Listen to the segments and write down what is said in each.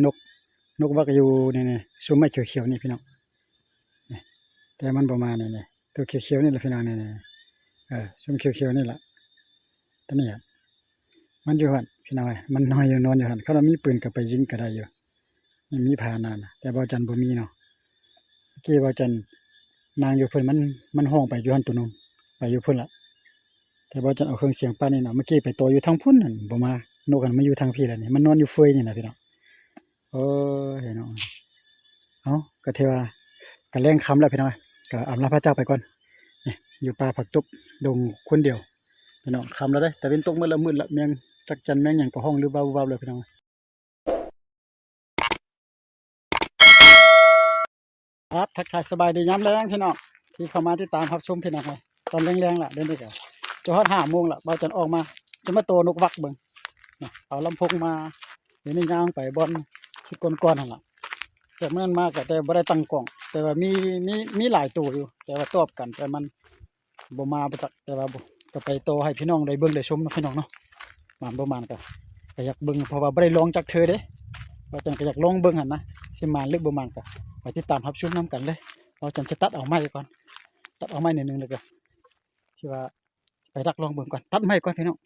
ນົກ ນົກວັກຢູ່ນີ້ໆ ຊຸມໄມ້ຂຽວໆນີ້ພີ່ນ້ອງ ນີ້ ແຕ່ມັນບໍ່ມານີ້ໆ ຕົວຂຽວໆນີ້ລະພີ່ນ້ອງ ນີ້ໆ ເອີ ຊຸມຂຽວໆນີ້ລະ ຕົວນີ້ ມັນຢູ່ຫັ້ນພີ່ນ້ອງເອີຍ ມັນນອນຢູ່ ນອນຢູ່ຫັ້ນ ຄັນວ່າມີປືນກໍໄປຍິງກໍໄດ້ຢູ່ ຍັງມີພາຫະນະນະ ແຕ່ບ່າວຈັນບໍ່ມີເນາະ ເມື່ອກີ້ບ່າວຈັນຍ່າງຢູ່ເພິ່ນ ມັນ ມັນຮ້ອງໄປຢູ່ຫັ້ນຕົວໜຶ່ງ ໄປຢູ່ພຸ້ນລະ ແຕ່ບ່າວຈັນເອົາເຄື່ອງສຽງປານນີ້ນະ ເມື່ອກີ້ໄປຕໍ່ຢູ່ທາງພຸ້ນນັ້ນບໍ່ມາ ນົກຫັ້ນມາຢູ່ທາງພີ້ລະນີ້ ມັນນອນຢູ່ເຟື່ອຍນີ້ນະພີ່ນ້ອງ ໂອ້ຍເນາະ ເອົ້າ ກໍຖືວ່າກໍແລງຄ່ຳແລ້ວພີ່ນ້ອງ ກໍອຳລາພາຈາກໄປກ່ອນ ນີ້ ຢູ່ປ່າຜັກຕົບດົງຄົນດຽວ ພີ່ນ້ອງ ຄ່ຳແລ້ວເດ້ ຕາເວັນຕົກໝົດແລ້ວ ມືດລະ ແມງຈັກຈັ່ນແມງຫຍັງກໍຮ້ອງວືບວາບວືບວາບເລີຍພີ່ນ້ອງ ຄັບ ທັກທາຍສະບາຍດີຍາມແລງພີ່ນ້ອງ ທີ່ເຂົ້າມາຕິດຕາມຮັບຊົມພີ່ນ້ອງເອີຍ ຕອນແລງໆລະ ດຽວນີ້ກໍຈະຮອດຫ້າໂມງລະ ບ່າວຈັນອອກມາ ຈະມາຕໍ່ນົກວັກເບິ່ງ ນີ້ ເອົາລຳໂພງມາ ດຽວນີ້ຍ່າງໄປບ່ອນຊຸດກ່ອນໆຫັ້ນລະ ຈາກມື້ນັ້ນມາກໍແຕ່ບໍ່ໄດ້ຕັ້ງກ້ອງ ແຕ່ວ່າມີ ມີ ມີຫຼາຍໂຕຢູ່ ແຕ່ວ່າຕອບກັນ ແຕ່ມັນບໍ່ມາບໍ່ຈັກ ແຕ່ວ່າບໍ່ ກໍໄປຕໍ່ໃຫ້ພີ່ນ້ອງໄດ້ເບິ່ງໄດ້ຊົມເນາະພີ່ນ້ອງເນາະ ໝານບໍ່ໝານກໍ ກໍຢາກເບິ່ງ ເພາະວ່າບໍ່ໄດ້ລອງຈັກເທື່ອເດ້ ບ່າວຈັນກໍຢາກລອງເບິ່ງຫັ້ນນະ ຊິໝານຫຼືບໍ່ໝານກໍໄປຕິດຕາມຮັບຊົມນຳກັນເລີຍ ບ່າວຈັນຈະຕັດເອົາໄມ້ກ່ອນ ຕັດເອົາໄມ້ໜ້ອຍໜຶ່ງ ແລ້ວກໍ ທີ່ວ່າໄປດັກລອງເບິ່ງກ່ອນ ຕັດໄມ້ກ່ອນພີ່ນ້ອງ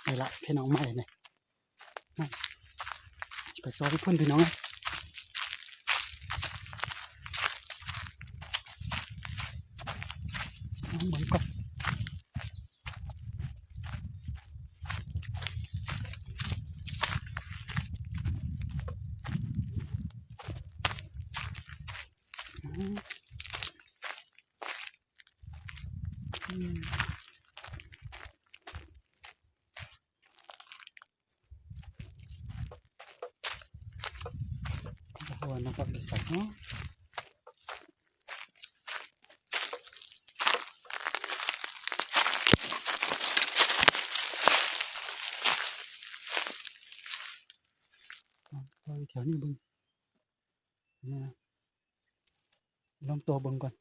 ນີ້ລະພີ່ນ້ອງ ໄມ້ນີ້ ໄປຕໍ່ຢູ່ພຸ້ນພີ່ນ້ອງ ເບິ່ງກ່ອນ ແຖວນີ້ເບິ່ງ ລອງຕໍ່ເບິ່ງກ່ອນ.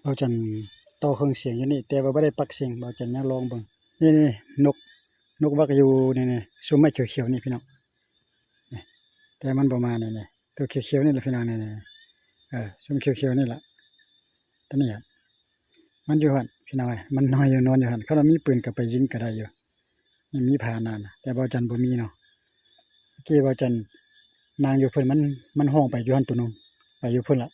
ບ່າວຈັນຕໍ່ເຄື່ອງສຽງຢູ່ນີ້ ແຕ່ວ່າບໍ່ໄດ້ປັກສຽງ ບ່າວຈັນຍັງລອງເບິ່ງ. ນີ້ໆ ນົກ ນົກວັກຢູ່ນີ້ໆ ຊຸມໄມ້ຂຽວໆນີ້ພີ່ນ້ອງ ນີ້ ແຕ່ມັນບໍ່ມາ ນີ້ໆ ຕົວຂຽວໆນີ້ແຫຼະພີ່ນ້ອງ ນີ້ໆ ເອີ ຊຸມຂຽວໆນີ້ລະ ຕົວນີ້ ມັນຢູ່ຫັ້ນພີ່ນ້ອງເອີຍ ມັນນອນຢູ່ ນອນຢູ່ຫັ້ນ ຄັນວ່າມີປືນກໍໄປຍິງກໍໄດ້ຢູ່ ມີພາຫະນະນະ ແຕ່ບ່າວຈັນບໍ່ມີເນາະ. ເມື່ອກີ້ບ່າວຈັນນັ່ງຢູ່ເພິ່ນ ມັນ ມັນຮ້ອງໄປຢູ່ຫັ້ນ ໂຕໜຶ່ງໄປຢູ່ພຸ້ນລະ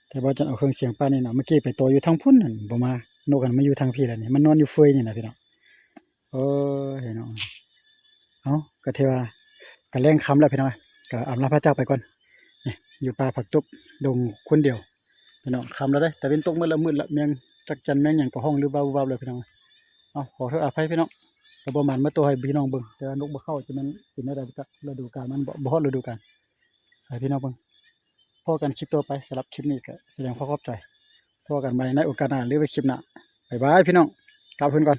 ແຕ່ບ່າວຈັນເອົາເຄື່ອງສຽງປານນີ້ນະ ເມື່ອກີ້ໄປຕໍ່ຢູ່ທາງພຸ້ນຫັ້ນ ບໍ່ມາ ນົກຫັ້ນມາຢູ່ທາງພີ້ແລ້ວນີ້ ມັນນອນຢູ່ເຟີຍນີ້ນະພີ່ນ້ອງ. ໂອ້ຍເນາະ ເອົ້າ ກໍຖືວ່າກໍແລງຄ່ຳແລ້ວພີ່ນ້ອງ ກໍອຳລາພາຈາກໄປກ່ອນ ນີ້ ຢູ່ປ່າຜັກຕົບ ດົງຄົນດຽວພີ່ນ້ອງ. ຄ່ຳແລ້ວເດ້ ຕາເວັນຕົກໝົດແລ້ວ ມືດແລ້ວ ແມງຈັກຈັ່ນແມງຫຍັງກໍຮ້ອງວືບວາບວືບວາບເລີຍພີ່ນ້ອງ. ເອົາ ຂໍໂທດອະໄພພີ່ນ້ອງ ກໍບໍ່ໝານມາໂຕໃຫ້ພີ່ນ້ອງເບິ່ງ ແຕ່ວ່ານົກບໍ່ເຂົ້າ ຈະແມ່ນເປັນແນວໃດບໍ່ຈັກ ລະດູການມັນບໍ່ ບໍ່ຮອດລະດູການ ໃຫ້ພີ່ນ້ອງເບິ່ງ. ພໍ້ກັນຄລິບຕໍ່ໄປ ສຳລັບຄລິບນີ້ກໍສະແດງຄວາມຂອບໃຈ ພໍ້ກັນໃໝ່ໃນໂອກາດໜ້າ ຫຼືວ່າຄລິບໜ້າ. ບາຍບາຍພີ່ນ້ອງ ກັບຄືນກ່ອນ.